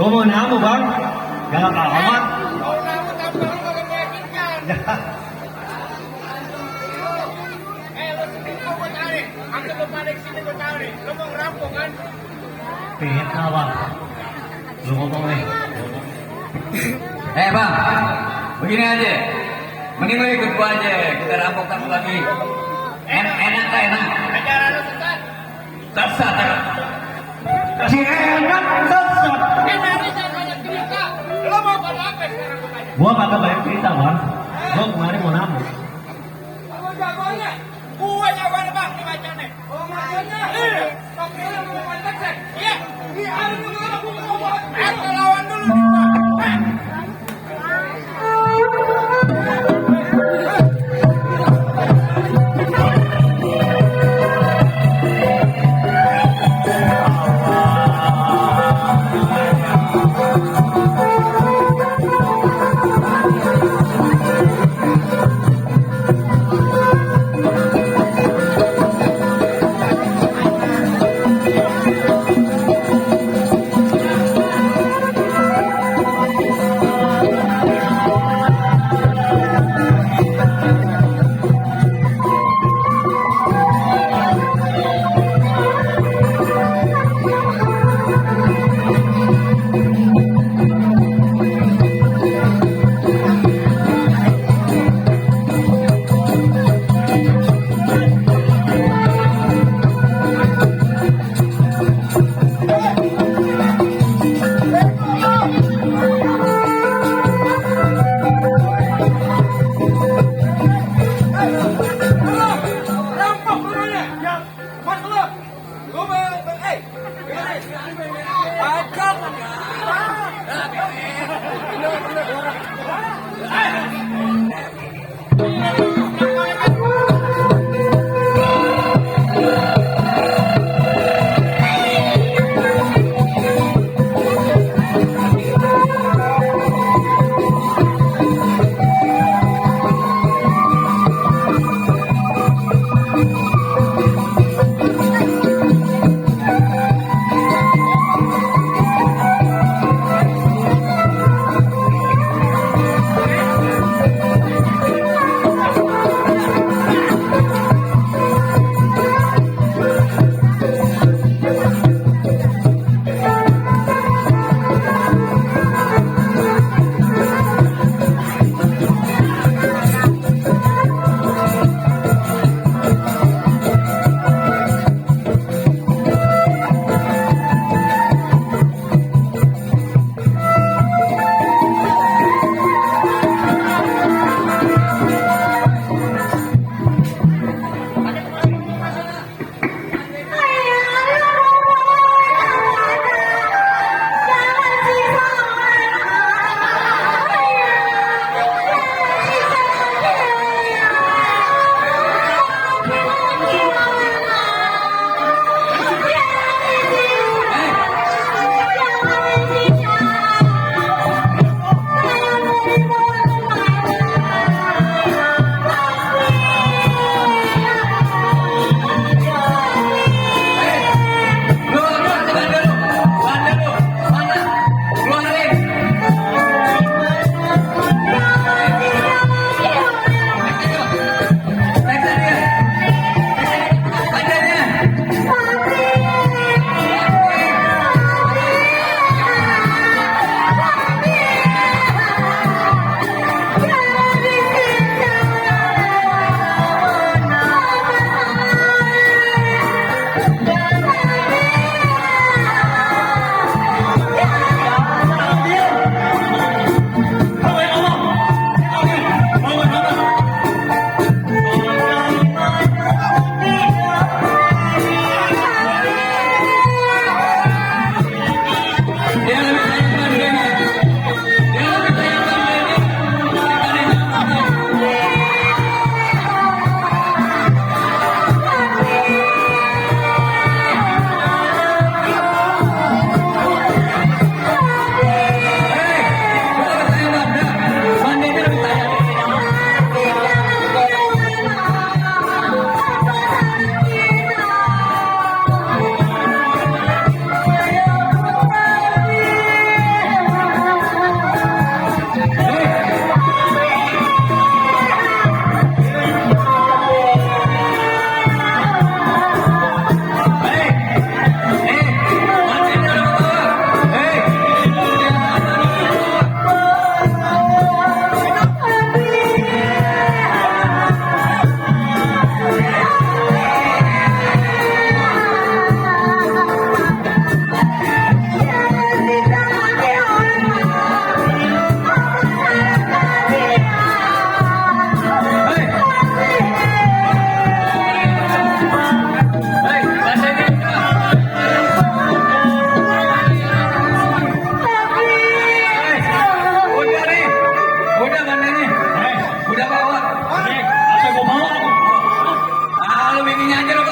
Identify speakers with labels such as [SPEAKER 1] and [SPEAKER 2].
[SPEAKER 1] Gua mau namu bang, galak amat.
[SPEAKER 2] Mau namu tapi lu kagak meyakinkan. Lu sendiri mau gue tarik. Anggap lu pada kesini gue tarik. Lu mau ngerampok kan?
[SPEAKER 1] Fitnah bang, lu ngomong nih.
[SPEAKER 3] Bang, begini aja. Mending lu ikut gua aja, kita rampok kamu lagi. Enak tak enak?
[SPEAKER 2] Ajaran lu sesat.
[SPEAKER 3] Sesat ya.
[SPEAKER 1] Si enak sesat.
[SPEAKER 2] Dari jangan banyak cerita. Lu mau pada apa sekarang gue tanya?
[SPEAKER 1] Gua kagak banyak cerita bang, gua kemarin mau namu.
[SPEAKER 2] Kamu jagoannya. Gue jagoannya bang, ini bacanya. Oh macamnya. Iya. Tapi lu mau kontak saya. Iya. Iya, lu mau buat. Lawan dulu.
[SPEAKER 3] Ininya aja lo